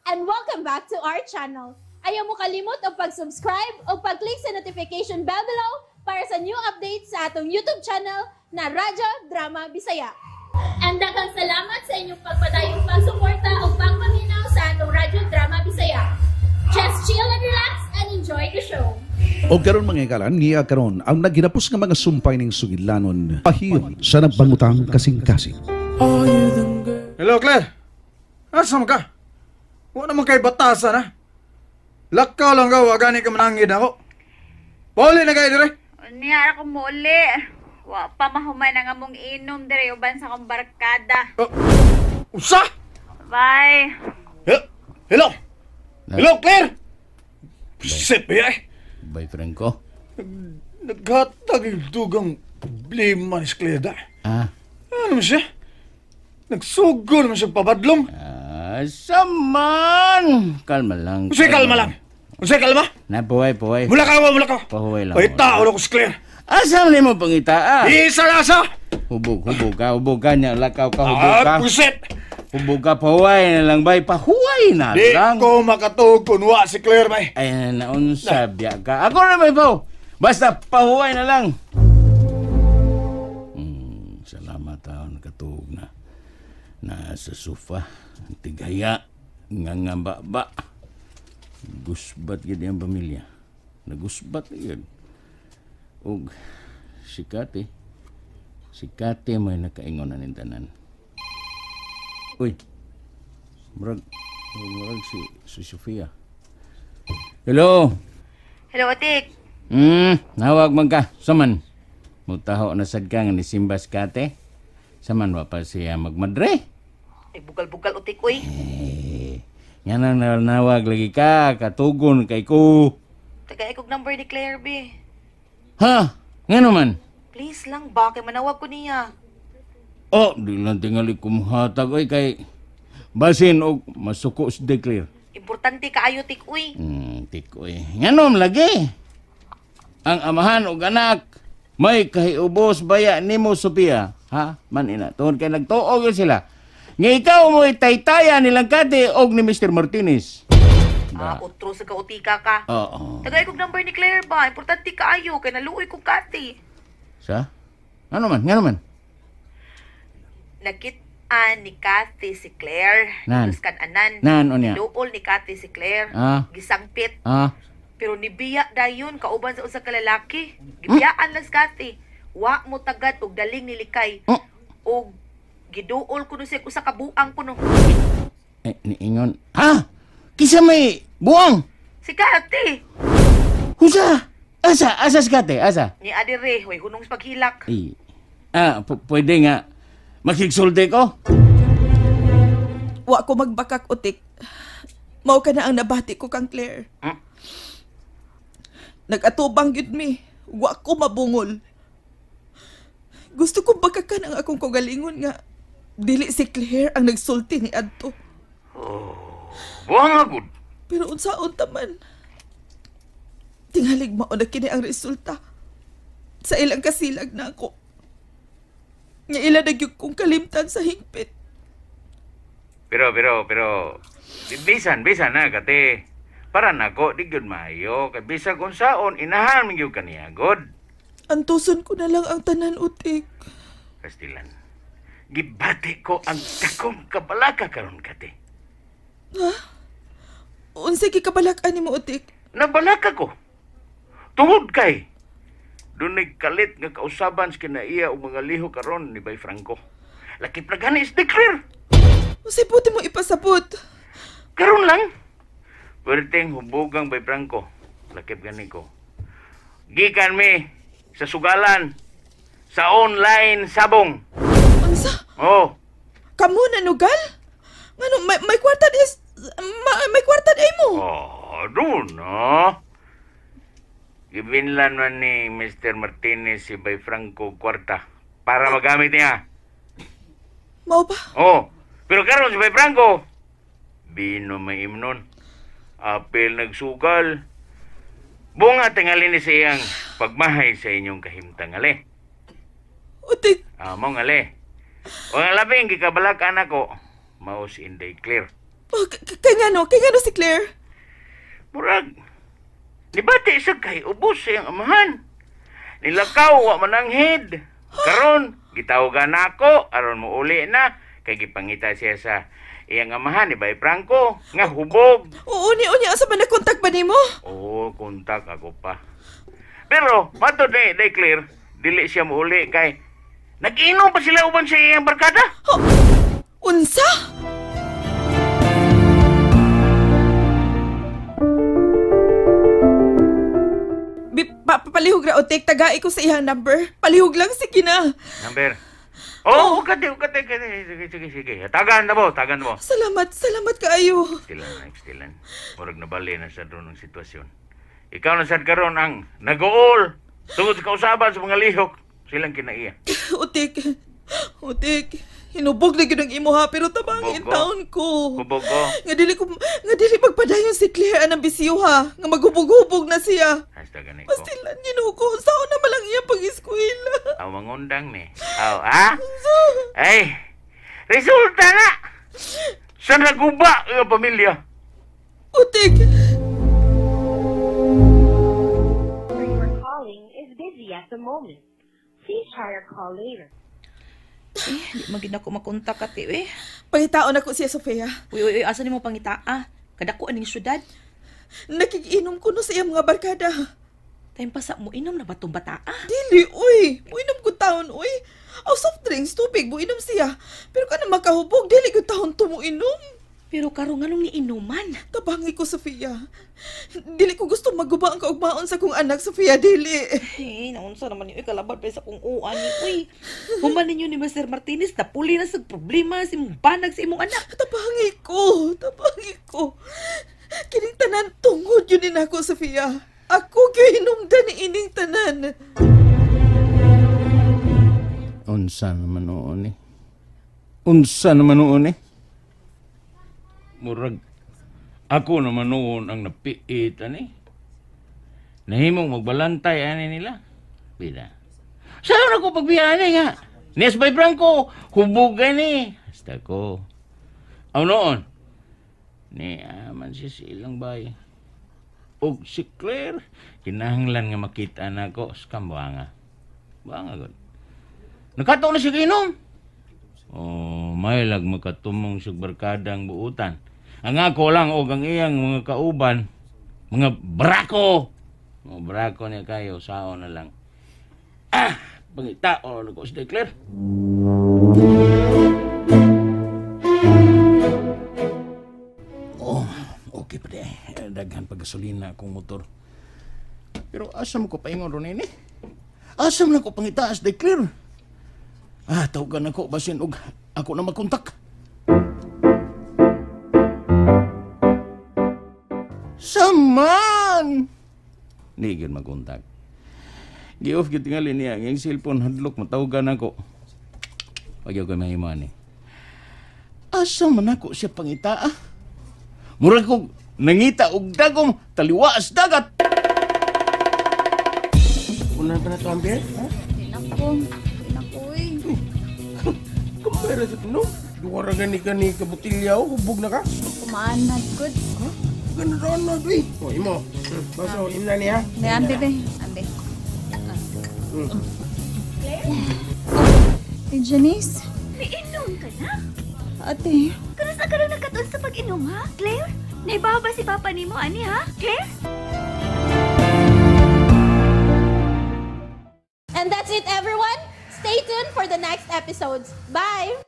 And welcome back to our channel. Ayaw mo kalimot og pag-subscribe o pag-click sa notification bell below para sa new updates sa atong YouTube channel na Radyo Drama Bisaya. And daghang salamat sa inyong pagpadayong pagsuporta o pagpaminaw sa atong Radyo Drama Bisaya. Just chill and relax and enjoy the show. O karon, mga higala, niya karon ang naghinapos nga mga sumpay ning sugilanon pahiyon sa nagbangutang kasing-kasing. Hello, Claire. Asa man ka? Wa naman kay batasan, ha? Lakaw lang ka, wa gani ka manangid ako. Pauli na kayo dire. Niya ako muli. Wa pa mahuman ang among inom dire uban sa akong barkada. Oh, usa! Bye. Hello? Hello, Claire! Shit, ba eh? Boyfriend ko? Naghatag yung dugang problema ni si Claire da. Ah, Ano man siya? Nagsugo naman siya pabadlong. Ah, saman! Kalma lang. Unsay kalma lang? Unsay kalma? Na, puway, puway. Mula ka, mula ka. Pahuway lang. Ay, tao na ko si Claire. Asa man mo pangita, ah? Isa na sa! Hubog, hubog ka, hubog ka niya. Lakaw ka, hubog ka. Ah, pusit! Hubog ka, pahuway na lang, bay. Pahuway na Di lang. ko makatuog kung wa si Claire, bay. Ay, naunsa, biya ka. Ako na may paw. Basta, pahuway na lang. Salamat, ah, nakatuog na. Nasa sofa, tigaya, nga nga ba. Gusbat gid ang pamilya. Nagusbat yun. Og si Kate, si Kate may nakaingon na ning tanan. Uy, murag, murag si Sofia. Hello? Hello, Atik. Nawag man ka. Saman, mutaho na sad ka nga ni Simbas Kate. Saman, wa pa siya magmadre. Ay, bugal-bugal, utik, uy. Eh, nga nang nawag lagi ka, katugon kay ko. Taga ikog number ni Claire, B. Ha? Nga naman? Please lang ba, kay manawag ko niya. Oh, di lang tingali kumuhatag oy kay basin og masuko si Declare. Importante kaayo, tik, uy. Tiko eh. Nganom lagi. Ang amahan og anak may kahiubos baya nimo, Sophia. Ha? Man ina. Tungod kay nagtuo gyud sila nga ikaw mo taytaya nilang Kate og ni Mr. Martinez. Ah, utro sa kautika ka. Oo. Taga ikog number ni Claire ba? Importante kaayo, kay naluoy kong Kate. Sa? Ano man? Ngano man? Nakit-an ni Kathy si Claire. Nan. Nus kan-anan. Nan, unya. Duol ni Kathy si Claire. Ah. Gisangpit. Ah, Pero nibiya dayon kauban sa usa ka lalaki. Gibiyaan lang si Kathy. Wa mo tagad og daling nilikay. Oh. Og giduol kuno siya usa ka buang kuno. Eh, niingon. Ha? Kisa may buang? Si Kathy. Husa? Asa? Asa si Kate? Asa? Ni adire, way hunong sa paghilak. Eh, ah, pwede nga. Makigsulti ko? Wa ko magbakak, utik. Mao ka na ang nabati ko kang Claire. Nag-atubang gyud mi. Wa ko mabungol. Gusto ko bakakan ang akong kaugalingon nga dili si Claire ang nagsulti ni adto. Buang agud. Pero unsaon ta man? Tingalig mao na kini ang resulta. Sa ilang kasilag na ako. Nga ila na gyud kong kalimtan sa hingpit. Pero, pero, pero, bisan, bisan na, Kate. Para nako, di gyud maayo. Kay bisag unsaon, inahan man gyud kaniya, god. Antuson ko na lang ang tanan, utik. Kastilan, gibati ko ang dakong kabalaka karon, Kate. Unsay gikabalak-an nimo, utik? Nabalaka ko. Tungod kay dunay kalit nga kausaban sa kinaiya og mga liho karon ni Bay Franco. Lakip na gani is declare. Unsay buti mo ipasabot? Karon lang. Pwerteng hubugang Bay Franco. Lakip gani ko. Gikan mi sa sugalan sa online sabong. Unsa? Oh, Kamo na nugal? Ngano may kwarta is may kwarta di mo? Oh, doon no. Gibinlan man ni Mr. Martinez si Bay Franco kwarta para magamit niya. Mao ba? Oh, pero karon si Bay Franco, bino may imnon. Apil nagsugal. Bunga tingali ni sa iyang pagmahay sa inyong kahimtang ale. Utik, Ah, mo ngale. O ang labing gikabalak anak ko, mao si Inday Clear. Oh, kay ngano si Claire? Murag, nibati siya kay ubos sa iyang amahan. Nilakaw, wa mananghid. Karon, gitawagan nako aron muuli na. Kay gipangita siya sa iyang amahan ni Bay Franco nga hubog. Oo, ni unya asa man nakontak ba nimo? Oo, kontak ako pa. Pero matod ni day Claire, dili siya muuli kay nag-inom pa sila uban sa iyang barkada. Oh, unsa? Palihog ra otek, tagai ko sa iyang number. Palihog lang, sige na. Number? Oh, okay. Sige. Tagaan na mo. Salamat kaayo. Stilan. Murag nabali na sa doon ang sitwasyon. Ikaw na sad karon ang nag-uol tungod sa kausaban sa mga lihok. Silang kinaiya. Otek. Hinubog na gyud ang imo ha, pero tabangin taon ko. Hubog ko. Nga dili magpadayon si Claire anang bisyo ha. Nga maghubog-hubog na siya. Hasta gani ko. Pastilan Ginoo ko. Sao na malang iya pag-eskwela. Aw mangundang ni. Aw, ha? Ay, resulta na! Sa naguba nga pamilya. Otek. You are calling is busy at the moment. Please try your call later. Eh, di magin ako makontak ate, eh. Pangitaon ako siya, Sofia. Uy, asa nimo pangitaa? Kadako aning syudad. Nakikiinom ko no sa iyang mga barkada. Time pa sa mo inom na ba tong bataa? Dili, uy. Muinom ko taon, uy. Aw, soft drinks, tubig, muinom siya. Pero kana makahubog, dili ko taon tumuinom. Pero karon nganong niinuman? Tabangi ko, Sofia. Dili ko gusto maguba ang kaugmaon sa kong anak, Sofia, dili. Eh, naunsa naman yung ikalaban pa sa kong uan ni, uy. Human ninyo ni Mr. Martinez, napuli na sa problema sa imong banag sa imong anak. Tabangi ko. Kining tanan tungod yun din ako, Sofia. Ako gyud ni ining tanan. Unsa naman noon eh. Murag, ako naman noon ang napiit, ani. Nahimong magbalantay, ani nila. Bida. Saan ako pagbiya, ani nga? Nes by Franco, hubog, ani. Hasta ko. Aw noon, ni aman siya sa ilang bay. Og si Claire, kinahanglan nga makita na ako. Skam, buanga. Buanga, god. Nakataon na siya kainom. Oh, may lag makatumong sa barkadang buutan. Ang ako lang og ang iyang mga kauban, mga brako. Mga brako niya kayo, sao na lang. Ah, pangita o ko si Claire. Oh, okay pa di. Daghan pag gasolina akong motor. Pero asam ko paingon ron ini? Asam na ko pangitaas, Claire. Ah, tawagan ako basin og ako na magkontak. Saman! Di gyud magkontak. Gi-off gyud tingali niya ang iyang cellphone, hadlok matawagan ako. Pagyaw ko'y mahimo ani. Asa man ako siya pangitaa? Murag kog nangita og dagom taliwaas dagat. Unahan pa na ito ang beer? Nako, uy. Kumpara sa tino, duwara gani-gani ka botilya o, hubog na ka. Kumaanad, good. Ha? Ganun-ganun, uy. O, imo. Baso, imna niya. Ambi, be. Ambi. Claire? Ate Janice? Miinom ka na? Ate. Karos na karon nakatuon sa pag-inom, ha? Claire? Naibaw ba si Papa nimo, ani, ha? Claire? And that's it, everyone. Stay tuned for the next episodes. Bye!